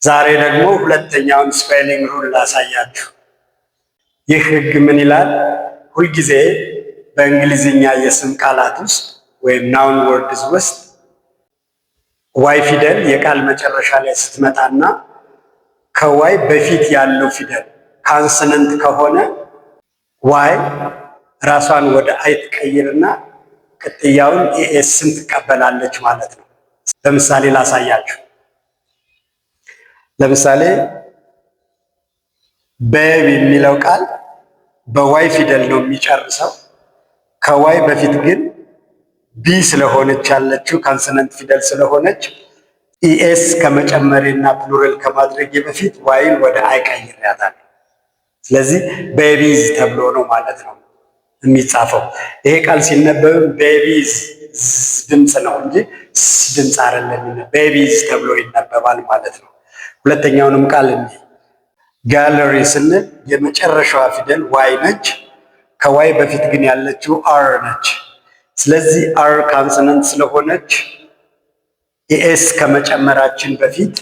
ዛሬ ደግሞ ሁለተኛውን spelling rule ላሳያችሁ። ይህ ህግ ምን ይላል? ሁልጊዜ በእንግሊዝኛ የስም ቃላት ውስጥ ወይም noun words ውስጥ Y ፊደል የቃል መጨረሻ ላይ ስትመጣና ከ Y በፊት ያለው ፊደል consonant ከሆነ Y ራሷን ወደ I ትቀይርና ቅጥያውን ES ን ትቀበላለች ማለት ነው። ለምሳሌ ላሳያችሁ። ለምሳሌ baby የሚለው ቃል በ Y ፊደል ነው የሚጨርሰው። ከ Y በፊት ግን B ስለሆነች ያለችው consonant ፊደል ስለሆነች ES ከመጨመሬና plural ከማድረጌ በፊት Y ን ወደ I ቀይሬያታለሁ። ስለዚህ babies ተብሎ ነው ማለት ነው የሚጻፈው። ይሄ ቃል ሲነበብም babies ድምፅ ነው እንጂ ስ ድምፅ አይደለም። Babies ተብሎ ይነበባል ማለት ነው። ሁለተኛውንም ቃል እንይ። ጋለሪ ስንል የመጨረሻዋ ፊደል Y ነች። ከ Y በፊት ግን ያለችው R ነች። ስለዚህ R consonant ስለሆነች ES ከመጨመራችን በፊት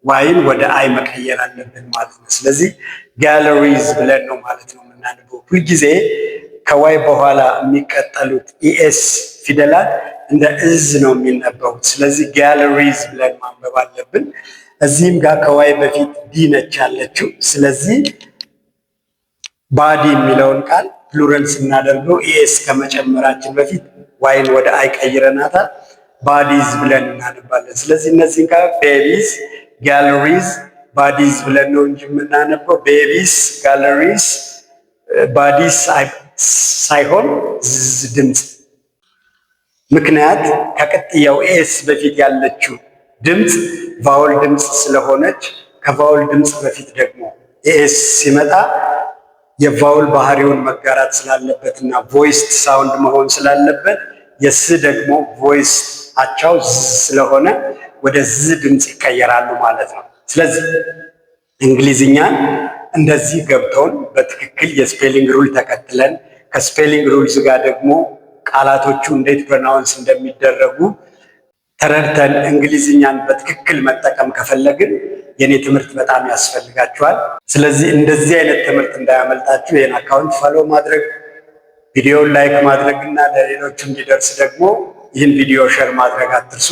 Y ን ወደ I መቀየር አለብን ማለት ነው። ስለዚህ galleries ብለን ነው ማለት ነው የምናነበው። ሁልጊዜ ከ Y በኋላ የሚቀጠሉት ES ፊደላት እንደ እዝ ነው የሚነበቡት። ስለዚህ galleries ብለን ማንበብ አለብን። እዚህም ጋር ከ Y በፊት D ነች ያለችው። ስለዚህ body የሚለውን ቃል plural ስናደርገው ES ከመጨመራችን በፊት Y ን ወደ I ቀይረናታል። Bodies ብለን እናነባለን። ስለዚህ እነዚህን ቃል babies፣ galleries፣ bodies ብለን ነው እንጂ የምናነበው babies፣ galleries፣ bodies ሳይሆን ዝ ድምፅ። ምክንያት ከቅጥያው ES በፊት ያለችው ድምፅ vowel ድምፅ ስለሆነች ከ vowel ድምፅ በፊት ደግሞ ES ሲመጣ የ vowel ባህሪውን መጋራት ስላለበት እና voiced sound መሆን ስላለበት የስ ደግሞ voice አቻው ዝ ስለሆነ ወደ ዝ ድምፅ ይቀየራሉ ማለት ነው። ስለዚህ እንግሊዝኛን እንደዚህ ገብቶን በትክክል የ spelling rule ተከትለን ከ spelling rules ጋር ደግሞ ቃላቶቹ እንዴት pronounce እንደሚደረጉ ተረድተን እንግሊዝኛን በትክክል መጠቀም ከፈለግን የኔ ትምህርት በጣም ያስፈልጋችኋል። ስለዚህ እንደዚህ አይነት ትምህርት እንዳያመልጣችሁ ይህን account follow ማድረግ፣ ቪዲዮውን like ማድረግ እና ለሌሎቹ እንዲደርስ ደግሞ ይህን ቪዲዮ share ማድረግ አትርሱ።